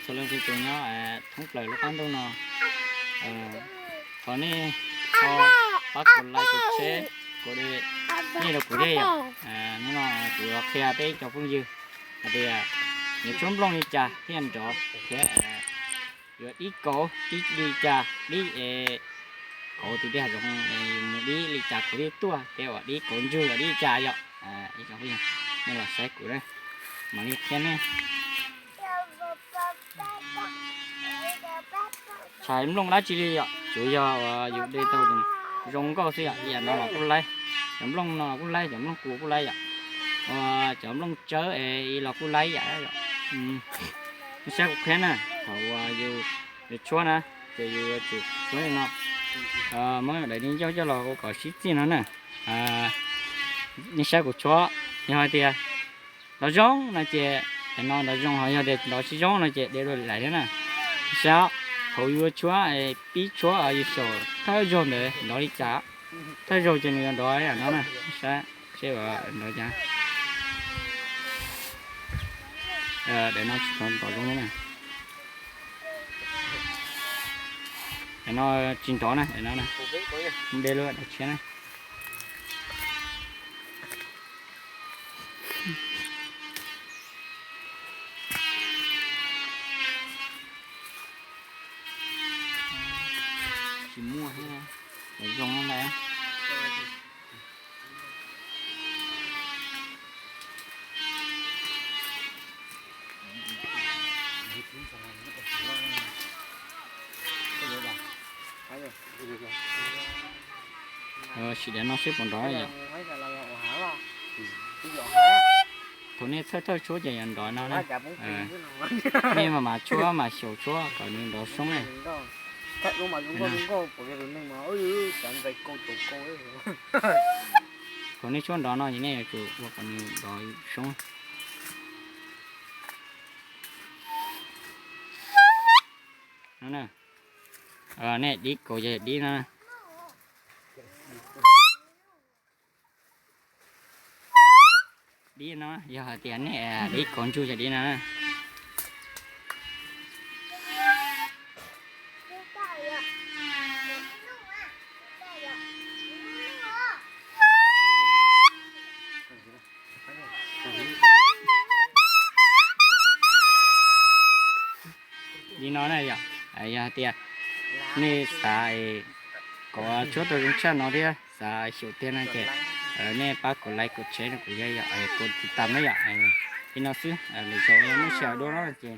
Txhua leej txhua tus nyob thoob plaws lub qab ntuj no, thov nej ho pab kuv like, kuv share, kuv de nej rau kuv thiab yom. Hnub no kuv yuav qhia peb cov phooj ywg hais tias yuav tshuab nplooj li cas thiaj nrov thiab yuav dib kauv dib li cas, dib kauv tiag tiag zoo, yus mus dib li cas kauv thiaj tuaj, thiab uas dib kauv ntswg los dib li cas yom. Nej los saib kuv na, mam li qhia nej. Tshais nplooj dab tsi li yom, tsuas yog uas yus de tau zoo nkauj xwb yom. Ib yam no los kuj laib, cov nplooj no los kuj laib, cov nplooj kuv kuj laib yom, cov nplooj tsawb es los kuj laib yom. Nej saib kuv qhia na, thaum uas yus yuav tshuab na, ces yus yuav tsum tshuab li no. Muab daim di ncauj coj los ua kom sib txij no na. Nej saib kuv tshuab, yog hais tias nrov zoo no ces daim no nrov zoo, ho yog tias nrov tsis zoo no ces de dua lais thiab na. Saib, thaum yus yuav tshuab, pib tshuab yus xyaum thawj zaug ntawd nrov li cas, thawj zaug ces nws yuav nrov yam no na. Saib seb nrov cas. Daim no tsis tau nrov zoo na. Daim no tsis nrov na, daim no na. De lub daim tshiab na. Tsis muaj thiab, zoo na. Sim daim no seb puas nrov yom. Thaum nej txhawj thawj tshuab ces yog nrov no na. Nej mas mas tshuab mas xyaum tshuab kom nws nrov soob na. Thaum nej tshuab nrov no ces nej yuav tsum ua kom nws nrov soob. No na, nej dib kauv ces dib no. Dib no, yog hais tias nej dib kauv ntswg ces dib no. Li no na yom, yog hais tias nej xav kom tshuab tau zoo tshaj no thiab xav xyaum tiag no ces nej pab kuv like, kuv share, kuv yog yom, kuv tiv tam na yom. Li no xwb, lwm zaus yog muaj sij hawm dua no ces